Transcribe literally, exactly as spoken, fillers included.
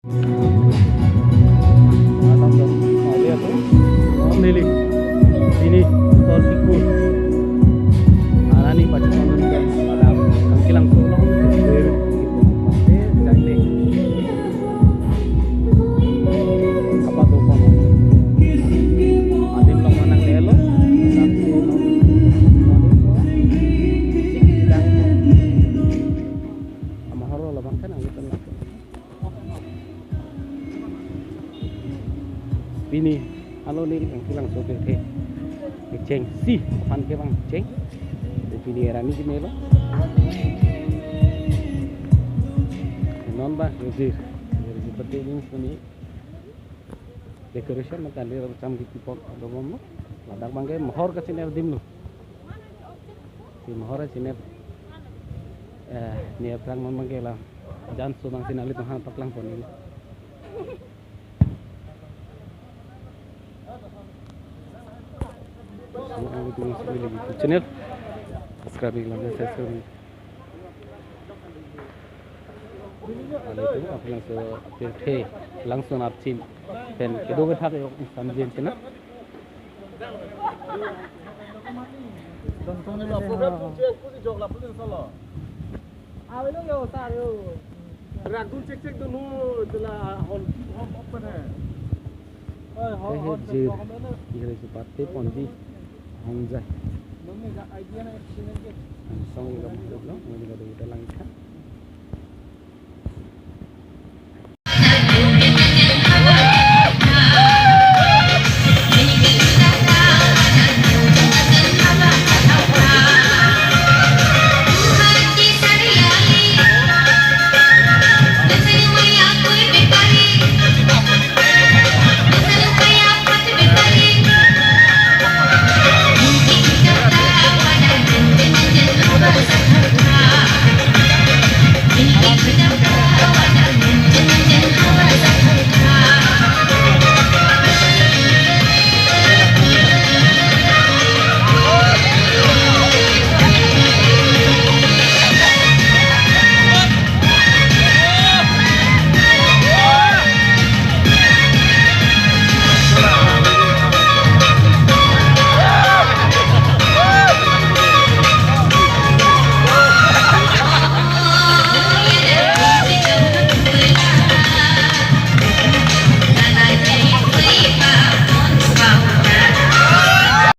Neli, pini Tor Kikur arani pachekon dun ke, Madam Kangkilangso along, eh, jai le. Apa tu pon? Adim along manang lelo. Amahoro labang kan anggitan. Pini alo neli Kangkilangso kethe kecheng si aphan ke bang cheng. Pini arani kemelo. Non ba yojir. Yojir seperti ini sini. Decoration mata lir cham kipipok adobom lo. Ladak bang ke mohor kachini adim lo. Si mohor kachini, eh, ni aphrang non bang ke la. Jan so bang si nangli tong han paklang pon ini. Channel subscribe lang, subscribe. Alo tu, aphrang so, aphrang the, langsun apchin. Pen kedo kethak yok insan jin chena. Ragun cek cek dulu, jela hall, hall open hai. Oi, hall, hall. Jir, jir si pate ponji, hong jai. Song ilam lo, nang ilam do ita langkha.